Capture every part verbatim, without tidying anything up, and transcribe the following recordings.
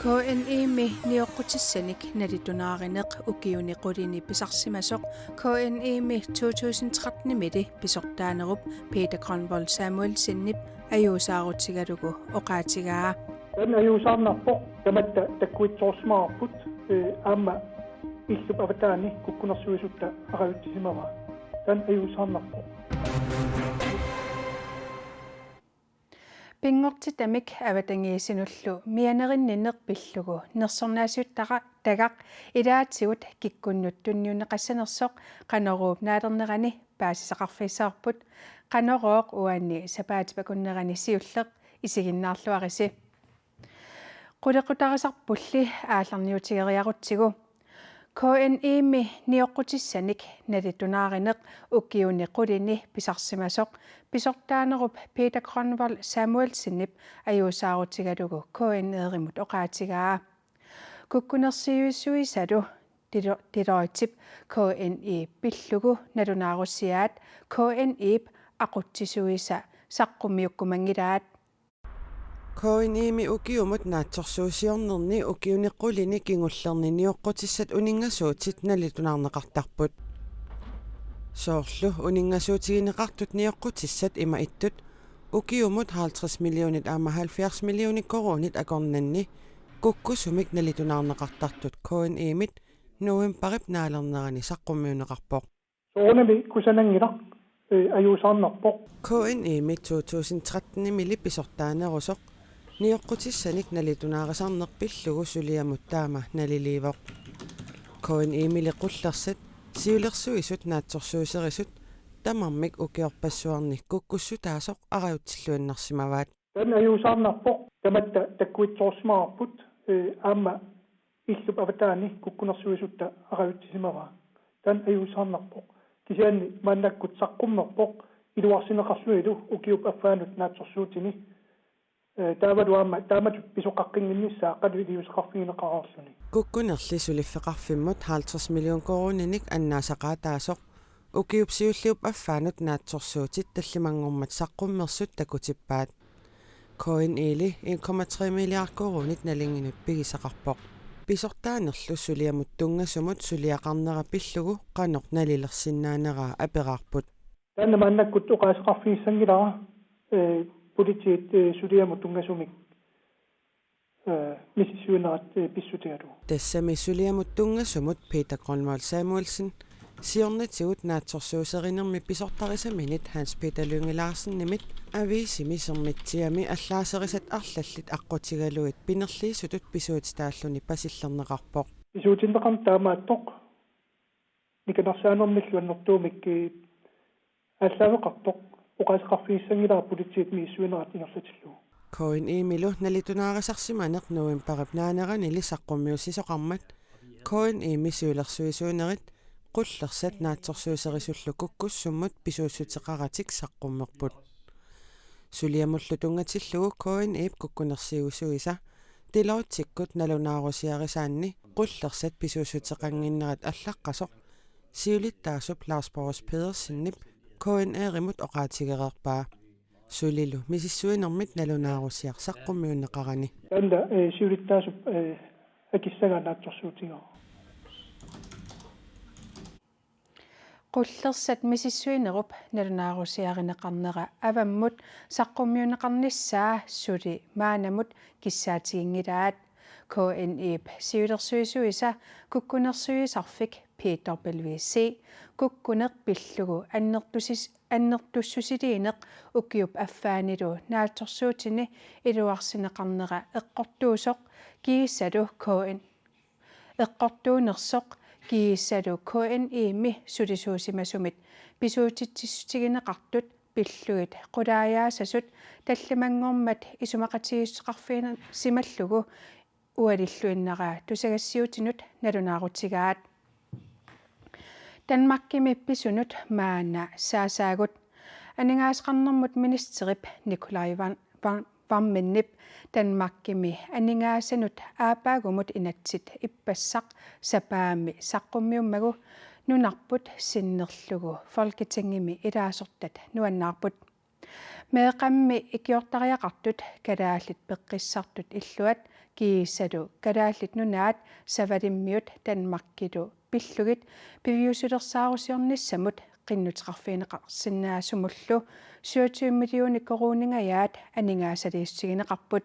K N I-mi nioqqutissanik nalitunaarineq ukiuni qulini pisarsimasoq K N I-mi to tusind tretten-imili pisortaanerup Peter Grønvold Samuelsenip ajuusaarutigalugu oqaatigaa. Taanna ajuusaarnarpoq, tamatta takkuitsoorsimavarput, ee, aamma illup avataani kukkunersiuisutta arajutsisimavaa. Taanna ajuusaarnarpoq. Pinngortitamik avatangiisinullu mianerinninneq pillugu nersornaasiuttara- tagaq ilaatigut kikkunnut tunniunneqassanersoq Qanoruup naalernerani paasisaqarfigissavarput. Qanorooq uani sapaatip akunnerani siulleq, isiginnaarluarisi. Qulequtarisarpulli aallarniutigeriarutsigu. K N I-mi nioqqutissanik nalitunaarineq ukiuni qulini pisarsimasoq pisortaanerup Peter Grønvold Samuelsenip ajuusaarutigalugu K N R-imut oqaatigaa. Kukkunersiuisuisalu Delo-, Deloittep K N I pillugu nalunaarusiaat K N I-p aqutsisuisa saqqummiukkumanngilaat. K N I-mi ukiumut naatsorsuusiornerni ukiuni qulini kingullerni nioqqutissat uninngasuutit nalitunaarneqartarput. Soorlu uninngasuutigineqartut nioqqutissat ima ittut, ukiumut halvtreds millionit aamma halvfjerds millionit koruunit akornanni kukkusumik nalitunaarneqartartut K N I-mit novembarip naalernerani saqqummiunneqarpoq. Soorunami kusananngilaq, ee, ajuusaarnarpoq. K N I-mi to tusind tretten-imili pisortaanerusoq nioqqutissanik nalitunaarisarneq pillugu suliamut taama naliliivoq. K N I-mili qullersat, siulersuisut, naatsorsuuserisut tamarmik ukiorpassuarni kukkussutaasoq arajutsilluinnarsimavaat. Taanna ajuusaarnarpoq, tamatta takkuitsoorsimavarput, ee, aamma illup avataani kukkunersiuisutta arajutsisimavaa. Taanna ajuusaarnarpoq. Kisianni maannakkut saqqummerpoq iluarsineqarlunilu ukiup affaanut naatsorsuutini. Ee, taavalu aamma taamatut pisoqaqqinnginnissaa qanoq iliuuseqarfigineqareerluni. Kukkunerli suliffeqarfimmut halvtreds million koruuninik annaasaqaataasoq ukiup siulliup affaanut naatsorsuutit tallimanngormat saqqummersut takutippaat. K N I-li en komma tre milliard koruunit nalinginut pigisaqarpoq. Pisortaanerlu suliamut tunngasumut suliaqarnera pillugu qanoq nalilersinnaaneraa aperaarput. Taanna maannakkut oqaaseqarfigissanngilara, ee, politiit, ee, suliamut tunngasumik, ee, misissuinerat, ee, pissutigalugu. Tassami suliamut tunngasumut Peter Grønvold Samuelsen siornatigut naatsorsuuserinermi pisortarisaminit Hans Peter Lynge Larsenimit aviisimi Sermitsiami allaaserisat arlallit aqqutigalugit pinerliisutut pisuutitaalluni pasillerneqarpoq. Pisuutinneqarneq taamaattoq nikanarsaanernillu annertuumik, ee, aallaaveqartoq, oqaaseqarfigissanngilara politiit misissuinerat ingerlatillugu. K N I-milu nalitunaarisarsimaneq novembarip naaneranili saqqummiussisoqarmat K N I-mi siulersuisuinerit qullersat naatsorsuuserisullu kukkussummut pisuussuteqaratik saqqummerput. Suliamullu tunngatillugu K N I-p kukkunersiuisuisa Deloittekkut nalunaarusiarisaanni qullersat pisuussuteqannginnerat allaqqasoq siulittaasup Lars Boris Pedersenip K N R-imut oqaatigereerpaa. Sulilu misissuinermit nalunaarusiaq saqqummiunneqarani. Taanna, ee, siulittaasup, ee, akissagaa naatsorsuutigaara. Qullersat misissuinerup nalunaarusiarineqarnera avammut saqqummiunneqarnissaa suli maannamut kissaatiginngilaat. K N I-p siulersuisuisa kukkunersiuisarfik P W C kukkuneq pillugu annertusis-, annertussusiliineq ukiup affaanilu naatsorsuutini iluarsineqarnera eqqortuusoq kiisalu K N eqqortuunersoq kiisalu K N I-mi sulisuusimasumit pisuutitsissutigineqartut pillugit qulaajaasasut tallimanngormat isumaqatigiissuteqarfigisimallugit ualilluinnaraat tusagassiuutinut nalunaarutigaat. Danmarkimi pisunut maanna saasaagut. Aningaasaqarnermut ministerip Nicolai Van, Van, Wammenip Danmarkimi aningaasanut aappaagumut inatsit ippassaq sapaammi saqqummiummagu nunarput sinnerlugu Folketingimi ilaasortat nuannaarput. Meeqqammi ikiortariaqartut kalaallit peqqissartut illuat kiisalu Kalaallit Nunaat Savalimmiut Danmarkilu pillugit piviusulersaarusiornissamut qinnuteqarfigineqarsinnaasumullu syvogtyve millioner koruuningajaat aningaasaliissutigineqarput.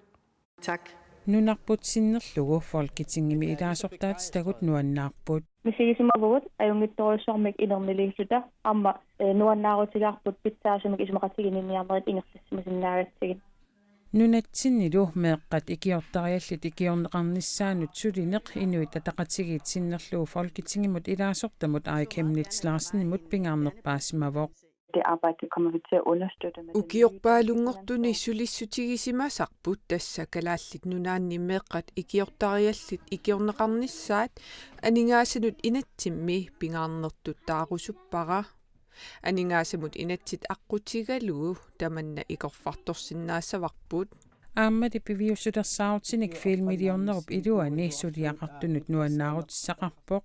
Tak. Nunarput sinnerlugu Folketingimi ilaasortaatitagut nuannaarput. Misigisimavugut ajunngitsorujussuarmik inerniliilluta aamma nuannaarutigaarput pitsaasumik isumaqatigiinniarnerit ingerlassimasinnaagatsigit. Nunatsinnilu meeqqat ikiortariallit ikiorneqarnissaannut sulineq Inuit Ataqatigiit sinnerlugu Folketingimut ilaasortamut Aaja Chemnitz Larsenimut pingaarnerpaasimavoq. Det arbejde, det kommer vi til at understøtte med den nye Ukiorpaalunngortuni sulissutigisimasarput, tassa Kalaallit Nunaanni meeqqat ikiortariallit ikiorneqarnissaat aningaasanut inatsimmi pingaarnertuttaarusuppara. Aningaasamut inatsit aqqutigalugu tamanna ikorfartorsinnaassavarput. Aammali piviusulersaarutinik fire millionerup iluani suliaqartunut nuannaarutissaqarpoq.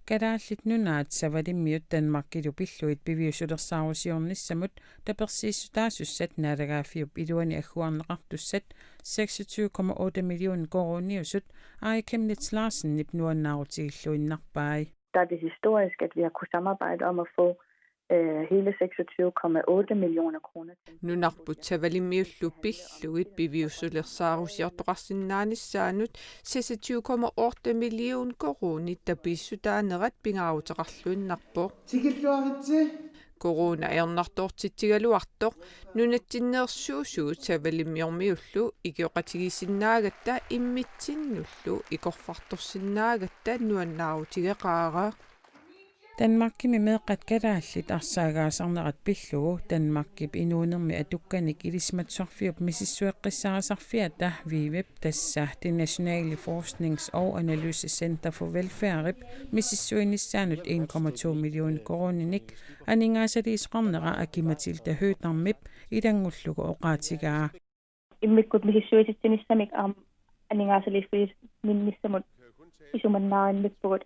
Kalaallit Nunaat Savalimmiut Danmarkilu pillugit piviusulersaarusiornissamut tapersiissutaasussat naalagaaffiup iluani agguarneqartussat seksogtyve komma otte millioner koruuniusut Aaja Chemnitz Larsenip nuannaarutigilluinnarpai. Der er det historisk, at vi har kunnet samarbejde om at få øh, hele seksogtyve komma otte millioner kroner til. Nunarput Savalimmiullu pillugit piviusulersaarusiortoqarsinnaanissaanut seksogtyve komma otte millioner koruunit tapiissutaanerat pingaaruteqarluinnarpoq. Tikilluaritsi. Corona ajornartoortitsigaluartoq nunatsinneersuusugut Savalimmiormiullu ikioqatigiissinnaagatta immitsinnullu ikorfartorsinnaagatta nuannaarutigeqaara. Danmarkimi meeqqat kalaallit arsaagaasarnerat pillugu Danmarkip inuunermi atukkanik ilisimatusarfiup misissueqqissaarisarfiata VIVEp, tassa Det Nationale Forsknings- og Analysecenter for Velfærdip misissuinissaanut en komma to millioner koruuninik aningaasaliisoqarnera Aki-Matilda Høegh-Damip ilanngullugu oqaatigaa. Immikkut misissuisitsinissamik aamma aningaasaliiffigisinnissamut isumannaarinniippugut.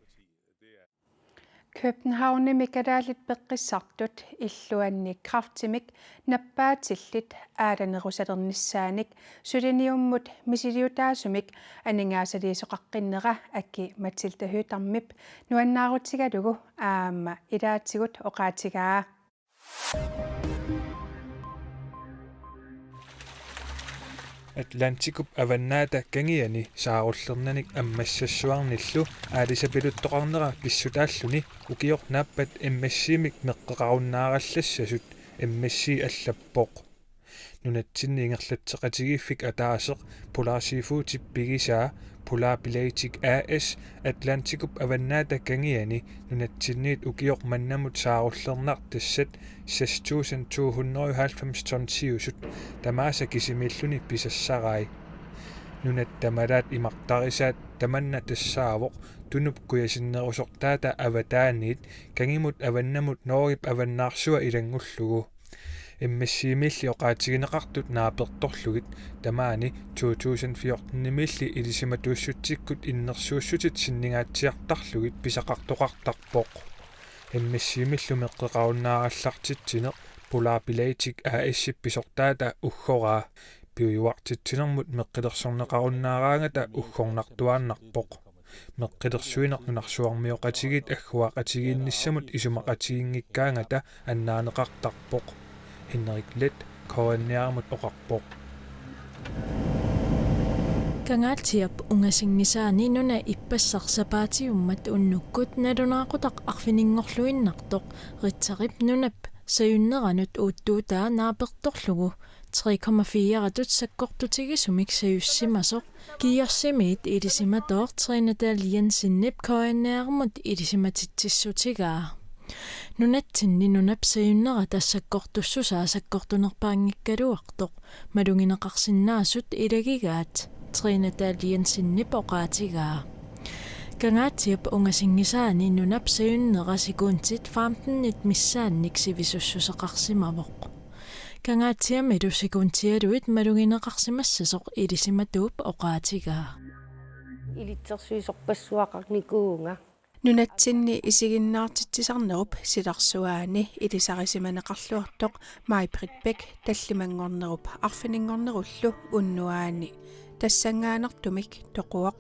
Københavnimi kalaallit peqqissartut illuanni kræftimik nappaatillit aalanerusalernissaanik suliniummut misiliutaasumik aningaasaliisoqaqqinnera Aki-Matilda Høegh-Damip nuannaarutigalugu aamma ilaatigut oqaatigaa. Atlantikup avannaata kangiani saarullernanik ammassassuarnillu aalisapiluttoqarnera pissutaalluni ukioq naappat M S C-mik meqqeqarunnaarallassasut M S C allappoq. Nunatsinni ingerlatseqatigiiffik ataaseq Polar Seafoodip pigisaa Polar Pelagic A/S Atlantikup avannaata kangiani nunatsinniit ukioq mannamut saarullernartassat seks tusind to hundrede og halvfems tonsiusut tamaasa kisimiilluni pisassarai. Nunat tamalaat imartarisaat tamanna tassaavoq Tunup kujasinnerusortaata avataaniit kangimut avannamut Norgep avannaarsua ilanngullugu. M S C-miilli oqaatigineqartut naapertorlugit tamaani to tusind fjorten-imiilli ilisimatuussutsikkut innersuussutit sinningaatsiartarlugit pisaqartoqartarpoq. M S C-miillu meqqeqarunnaarallartitsineq Polar Pelagic A/S-ip pisortaata uggoraa. Piujuartitsinermut meqqilersorneqarunnaaraangata uggornartuaannarpoq. Meqqilersuineq nunarsuarmioqatigiit agguaaqatigiinnissamut isumaqatiginngikkaangata annaaneqartarpoq. Henrik Leth K N R-imut oqarpoq. Kangaatsiap ungasinngisaani nunap ippassaq sapaatiummat unnukkut nalunaaqutaq arfininngorluinnartoq Richterip nunap sajunneranut uuttuutaa naapertorlugu tre komma fire-tut sakkortutigisumik sajussimasoq Kiiarsimiit ilisimatooq Trinidad Jensenip K N R-imut ilisimatitsissutigaa. Nunatsinni nunap sajunnerata sakkortussusaa sakkortunerpaanngikkaluartoq malugineqarsinnaasut ilagigaat Trinidad Jensenip oqaatigaa. Kangaatsiap ungasinngisaani nunap sajunnera sekuntsit femtenit missaannik sivisussuseqarsimavoq. Kangaatsiamilu sekuntialuit malugineqarsimassasoq ilisimatuup oqaatigaa. Ilitsersuisorpassuaqarnikuuvunga. Nunatsinni isiginnaartitsisarnerup silarsuaani ilisarisimaneqarluartoq Maj-Britt Bech tallimanngornerup arfininngornerullu unnuaani tassanngaannartumik toquvoq.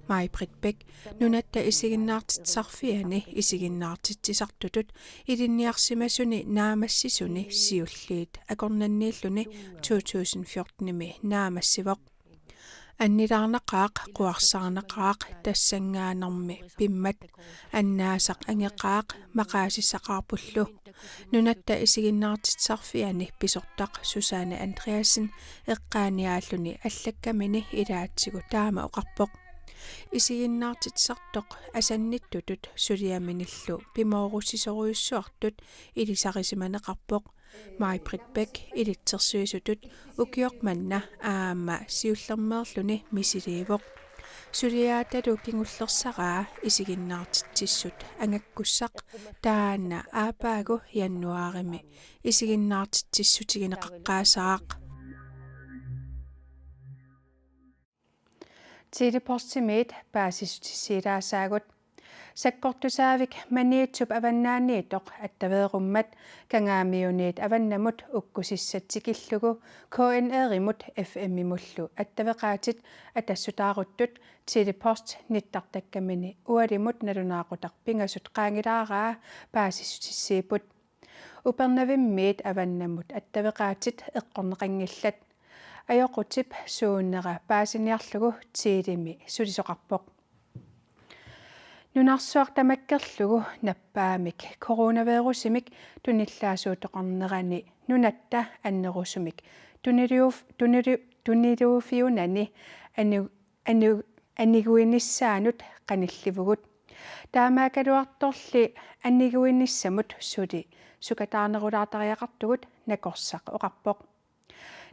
Maj-Britt Bech Nunatta Isiginnaartitsisarfiani isiginnaartitsisartutut ilinniarsimasuni naammassisuni siulliit akornanniilluni to tusind fjortenimi naammassivoq. Annilaarnaqaaq, quarsaarnaqaaq, tassanngaannarmi pimmat, annaasaq angeqaaq, maqaasissaqaarpullu. Nunatta Isiginnaartitsisarfiani pisortaq Susanne Andreasen eqqaaniaalluni allakkamini ilaatigut taama oqarpoq. Isiginnaartitsisartoq asannittutut suliaminillu pimoorussisorujussuartut ilisarisimaneqarpoq. Maj-Britt Bech ilitsersuisutut ukioq manna aamma siullermeerluni misiliivoq. Suliaatalu kingullersaraa isiginnaartitsissut angakkussaq, taanna aappaagu januaarimi isiginnaartitsissutigineqaqqaassaaq. Tele-Postimiit paasissutissiilaassaagut. Sakkortusaavik Maniitsup avannaaniittoq attaveerummat Kangaamiuniit avannamut ukkusissat tikillugu K N R-imut F M-imullu attaveqaatit atassutaaruttut Tele-Post nittartakkamini ualimut nalunaaqutaq pingasut qaangilaaraa paasissutissiipput. Upernavimmiit avannamut attaveqaatit eqqorneqanngillat. Ajoqutip suunera paasiniarlugu Telemi sulisoqarpoq. Nunarsuaq tamakkerlugu nappaammik coronavirusimik tunillaasuutoqarnerani nunatta annerusumik tuniliuuf-, tunili-, tuniluuffiunani anu-, anu-, aniguinissaanut qanillivugut. Taamaakkaluartorli aniguinissamut suli sukataarnerulaartariaqartugut, nakorsaq oqarpoq.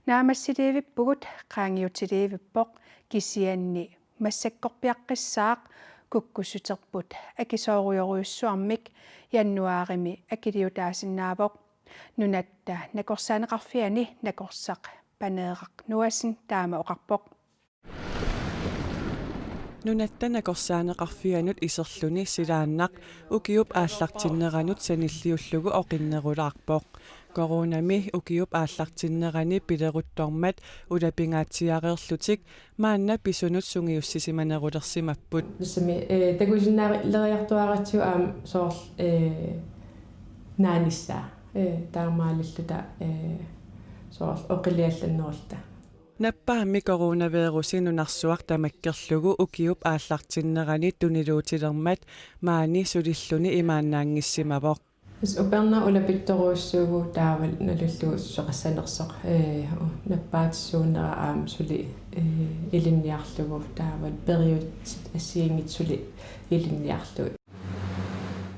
Naammassiliivippugut, qaangiutiliivippoq, kisianni massakkorpiaqqissaaq kukkussuterput akisoorujorujussuarmik januaarimi akiliutaasinnaavoq. Nunatta Nakorsaaneqarfiani nakorsaq Paneeraq Noassen taama oqarpoq. Nunatta Nakorsaaneqarfianut iserluni silaannaq ukiup aallartinneranut sanilliullugu oqinnerulaarpoq. Coronami ukiup aallartinnerani pileruttormat ulapingaatsiareerlutik maanna pisunut sungiussisimanerulersimapput. Tassami, eh, takusinnaaleriartuaratsigu aamma soorlu, eh, naanissaa, eh, taamaalilluta, eh, soorlu oqiliallannerulluta. Nappaammi coronavirusi nunarsuaq tamakkerlugu ukiup aallartinnerani tuniluutilermat maani sulilluni imaannaanngissimavoq. Tassa upernaaq ulapittorujussuuvugut taavalu nalullugu susoqassanersoq, eh, nappaatissuunera aamma suli, eh, ilinniarlugu taavalu periutsit assigiinngitsut suli ilinniarlugit.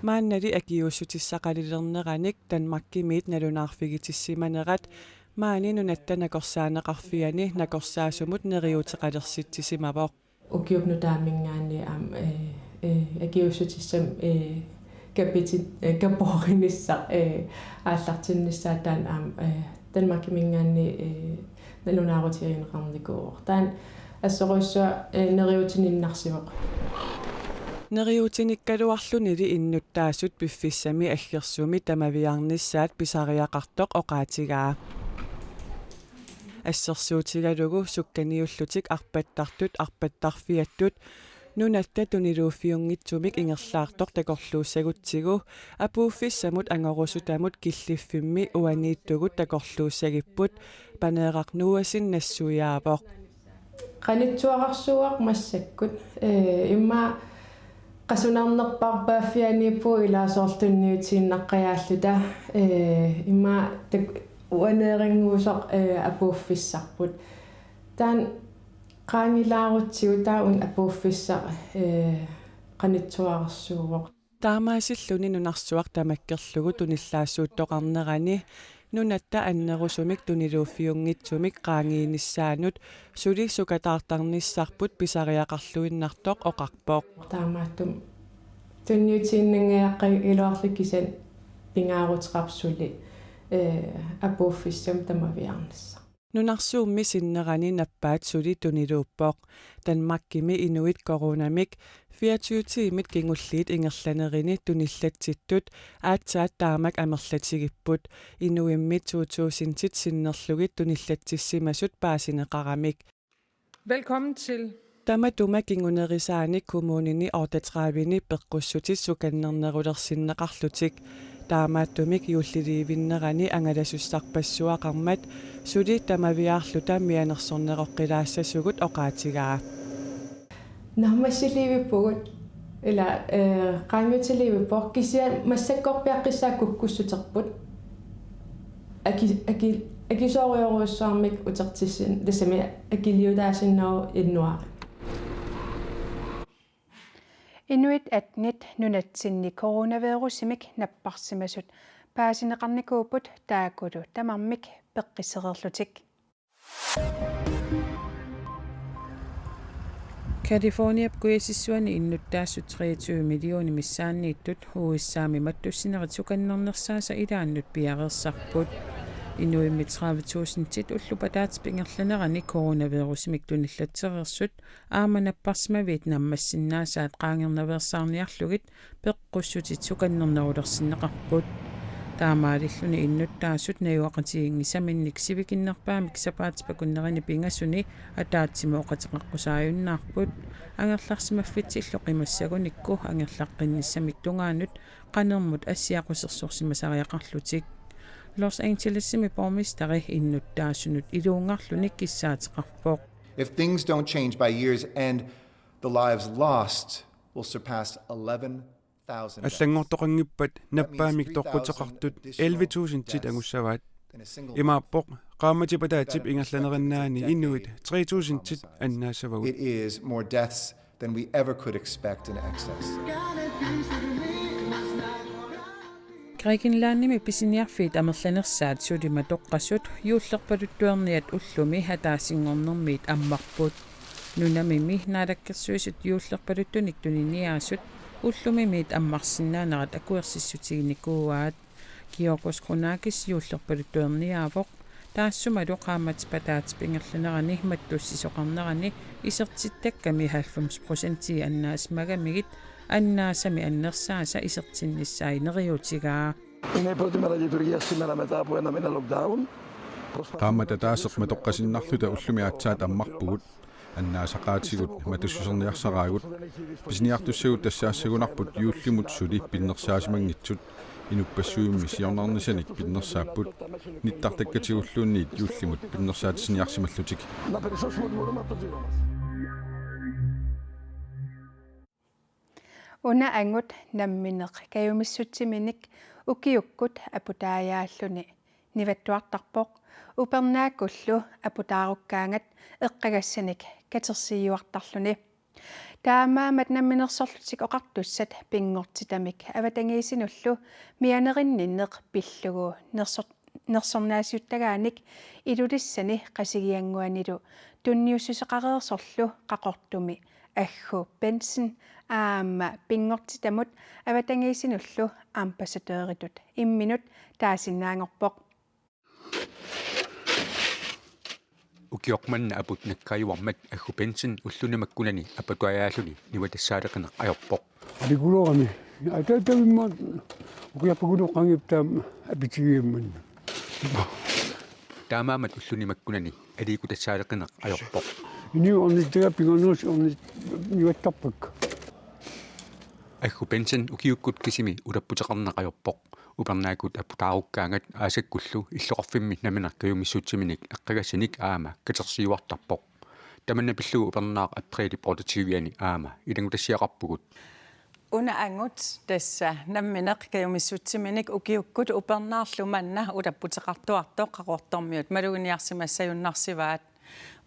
Maannali akiuussutissaqalilerneranik Danmarkimiit nalunaarfigitissimanerat maani Nunatta Nakorsaaneqarfiani nakorsaasumut neriuuteqalersitsisimavoq. Ukiup nutaaminngaanniit aamma, eh, eh, akiuussutissamik, eh, kapitit-, eh, kaporinissaq, eh, aallartinnissaa taanna aamma, eh, Danmarkiminngaanniit, eh, nalunaarutigineqarnikuuvoq. Taanna assorujussuaq, eh, neriuutininnarsivoq. Neriuutinikkaluarlunili innuttaasut piffissami aggersumi tamaviaarnissaat pisariaqartoq oqaatigaa. Assersuutigalugu sukkaniullutik arpattartut arpattarfiattut nunatta tuniluuffiunngitsumik ingerlaartoq takorluussagutsigu apuuffissamut angorusutamut killiffimmi uaniittugut takorluussagipput, Paneeraq Noassen nassuiaavoq. Qanittuararsuuvoq massakkut. Ee, immaqa qasunarnerpaarpaaffianiippugut ilaa soorlu tunniutiinnaqqajaalluta. Ee, immaqa tak-, uaneerinnguusoq, ee, apuuffissarput. Taanna qaangilaarutsigu taava una apuuffissaq, ee, qanittuararsuuvoq. Taamaasilluni nunarsuaq tamakkerlugu tunillaassuuttoqarnerani nunatta annerusumik tuniluuffiunngitsumik qaangiinissaanut suli sukataartarnissarput pisariaqarluinnartoq oqarpoq. Taamaattumik tunniutiinnanngajaqqagiluarluta kisianni pingaaruteqarpoq suli, ee, apuuffissamik tamaviaarnissaq. Nunarsuummi sinnerani nappaat suli tuniluuppoq. Danmarkimi inuit coronamik fireogtyve tiimit kingulliit ingerlanerini tunillatsittut aatsaat taamak amerlatigipput, inuimmi to tusindit sinnerlugit tunillatsissimasut paasineqaramik. Velkommen til. Tamatuma kingunerisaanik kommunini otteogtredive-ni peqqussutit sukannernerulersinneqarlutik. Taamaattumik juulliliivinnerani angalasussarpassuaqarmat suli tamaviaarluta mianersorneroqqilaassasugut oqaatigaa. Naammassiliivippugut ila, eh, qaangiutiliivippoq kisianni massakkorpiaqqissaaq kukkussuterput. Aki-, aki-, akisoorujorujussuarmik utertissin-, tassami akiliutaasinnaavoq januaari. Inuit attenit nunatsinni coronavirusimik napparsimasut paasineqarnikuupput taakkulu tamarmik peqqissereerlutik. Californiap kujasissuani innuttaasut treogtyve millionit missaanniittut U S A-mi mattussinerit sukannernersaasa ilaannut piareersarput. Inuimmi tredive tusindit ullut ataatip ingerlanerani coronavirusimik tunillatsereersut aamma napparsimaviit naammassinnaasaat qaangernaveersaarniarlugit peqqussutit sukannernerulersinneqarput. Taamaalilluni innuttaasut najugaqatiginngisaminnik sivikinnerpaamik sapaatip akunnerini pingasuni ataatsimut oqateqaqqusaajunnaarput, angerlarsimaffitsillu qimassagunikku angerlaqqinnissamik tungaanut qanermut assiaqusersorsimasariaqarlutik. Los Angelesimi borgmesteri innuttaasunut iluunngarluni kissaateqarpoq. If things don't change by year's end, the lives lost will surpass eleven thousand deaths. Allanngortoqanngippat nappaamik toqquteqartut elleve tusindit angussavaat. Imaappoq qaammatip ataatsip ingerlanerinnaani inuit tre tusindit annaassavagut. It is more deaths than we ever could expect in excess. Grækenlandimi pisiniarfiit amerlanersaat suli matoqqasut juullerpaluttuerniat ullumi ataasinngornermiit ammarput. Nunamimi Naalakkersuisut juullerpaluttunik tuniniaasut ullumimiit ammarsinnaanerat akuersissutiginikuuaat. Giorgos Chrounakis juullerpaluttuerniaavoq, taassumalu qaammatip ataatsip ingerlanerani mattussisoqarnerani isertittakkami halvfems procentii annaasimagamigit annaasami annersaasa isertinnissaat neriuutigaa. Είναι η πρώτη μέρα λειτουργίας σήμερα μετά από ένα μήνα lockdown. Qaammat ataaseq matoqqasinnarluta ullumi aatsaat ammarpugut. Annaasaqaatigut matussuserniarsaraagut. Pisiniartussatut tassaassagunarput juullimut suli pinnersaasimanngittut. Inuppassuimmi siornarnisanik pinnersaapput. Nittartakkatigulluunniit juullimut pinnersaatitsiniarsimallutik. Να περισσώσουμε ό,τι μπορούμε από το τσίρο μας. Una angut nammineq kajumissutsiminik ukiukkut aputaajaalluni nivattuartarpoq, upernaakkullu aputaarukkaangat eqqagassanik katersiiuartarluni. Taamaammat Namminersorlutik Oqartussat pinngortitamik avatangiisinullu mianerinninneq pillugu nersor-, nersornaasiuttagaanik Ilulissani Qasigiannguanilu tunniussuseqareersorlu Qaqortumi Aggu Bendtsen aamma pinngortitamut avatangiisinullu ambassadøritut imminut taasinnaanngorpoq. Ukioq manna aput nakkaajuarmat Aggu Bendtsen ulluni makkunani aputaajaalluni nivatassaaleqineq ajorpoq. Alikulorami. Ataatavimmaat ukiarpakuluuqqanngippaat apitigiummanna. Taamaammat ulluni makkunani aliikkutassaaleqineq ajorpoq. Inuit ornittagaa pingaarnerusut ornit-, nivattarpakka. Aggu Bendtsen ukiukkut kisimi ulapputeqarneq ajorpoq. Upernaakkut aputaarukkaangat aasakkullu illoqarfimmi nammineq kajumissutsiminik eqqagassanik aamma katersiiuartarpoq. Tamanna pillugu upernaaq apriilip otteogtyve-ani aamma ilanngutassiaqarpugut. Una angut tassa nammineq kajumissutsiminik ukiukkut upernaarlu manna ulapputeqartuartoq Qaqortormiut maluginiarsimassagunarsivaat.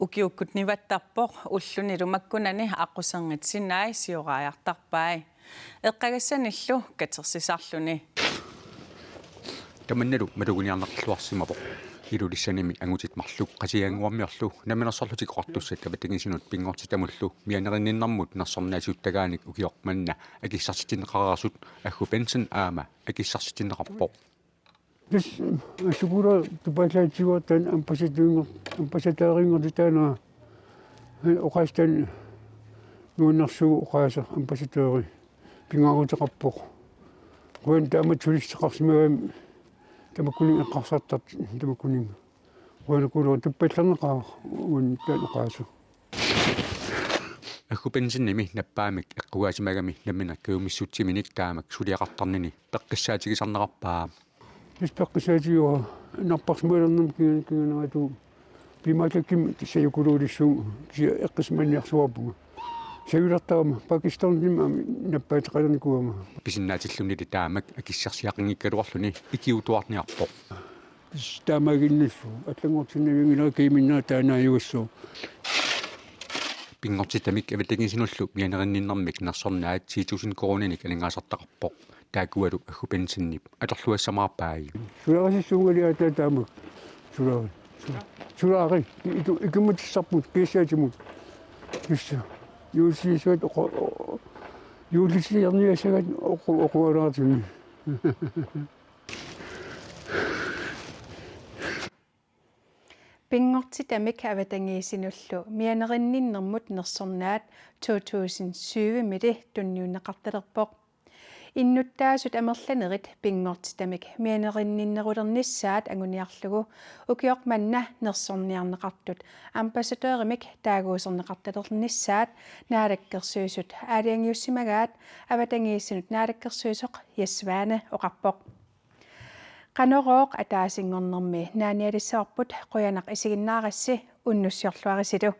Ukiukkut nivattarpoq, ullunilu makkunani aqquserngit sinai sioraajartarpai. Eqqagassanillu katersisarluni. Tamannalu maluginiarneqarluarsimavoq. Ilulissanimi angutit marluk Qasigiannguarmiorlu Namminersorlutik Oqartussat avatangiisinut pinngortitamullu mianerinninnermut nersornaasiuttagaanik ukioq manna akissarsitinneqareersut Aggu Bendtsen aamma akissarsitinneqarpoq. Tassa asukula tupallaatigut taanna ambassadørinngor-, ambassadørinngortitaanera. Oqaaseq taanna nuannersuuvoq oqaaseq ambassadøri. Pingaaruteqarpoq. Qujanaq taama turisteqarsimagami tamakkuninnga eqqarsartartut tamakkuninnga. Qujanaquluuvoq tuppallerneqaaq uani taanna oqaaseq. Aggu Benthenimi nappaamik eqqugaasimagami nammineq kajumissutsiminik taamak suliaqartarnini peqqissaatigisarnerarpaa. Tassa peqqissaatigaara napparsimagaluarnermik kingan-, kinganeqartuuvoq. Piumaatakkimmi tassa sajukuloorissuunga kisianni eqqissisimanniarsuarpunga. Sajulertarama Pakistanimi aamma nappaateqalernikuugama. Pisinnaatillunili taamak akissarsiaqanngikkaluarluni ikiuutuarniarpoq. Taamaaginnassuuvoq allanngortinnavianngilanga kajuminneq taanna ajugassooq. Pinngortitamik avatangiisinullu mianerinninnermik nersornaat ti tusind koruuninik aningaasartaqarpoq. Taakkualu Aggu Benthenip atorluassamaarpai. Sularisassuungali aatsaat taamak. Sulari. Sulari. Iku-, ikummatissarput kiissaatimut. Tassa. Juullisiat oqu-, juullisiarniassagaat oqu-, oqaloqatigiinni. Pinngortitamik avatangiisinullu mianerinninnermut nersornaat to tusind syvimili tunniunneqartalerpoq. Innuttaasut amerlanerit pinngortitamik mianerinninnerulernissaat anguniarlugu ukioq manna nersorniarneqartut ambassadørimik taaguuserneqartalernissaat Naalakkersuisut aalajangiussimagaat avatangiisinut naalakkersuisoq Jess Svane oqarpoq. Qanorooq ataasinngornermi naanialissavarput, qujanaq isiginnaarassi, unnussiorluarisilu.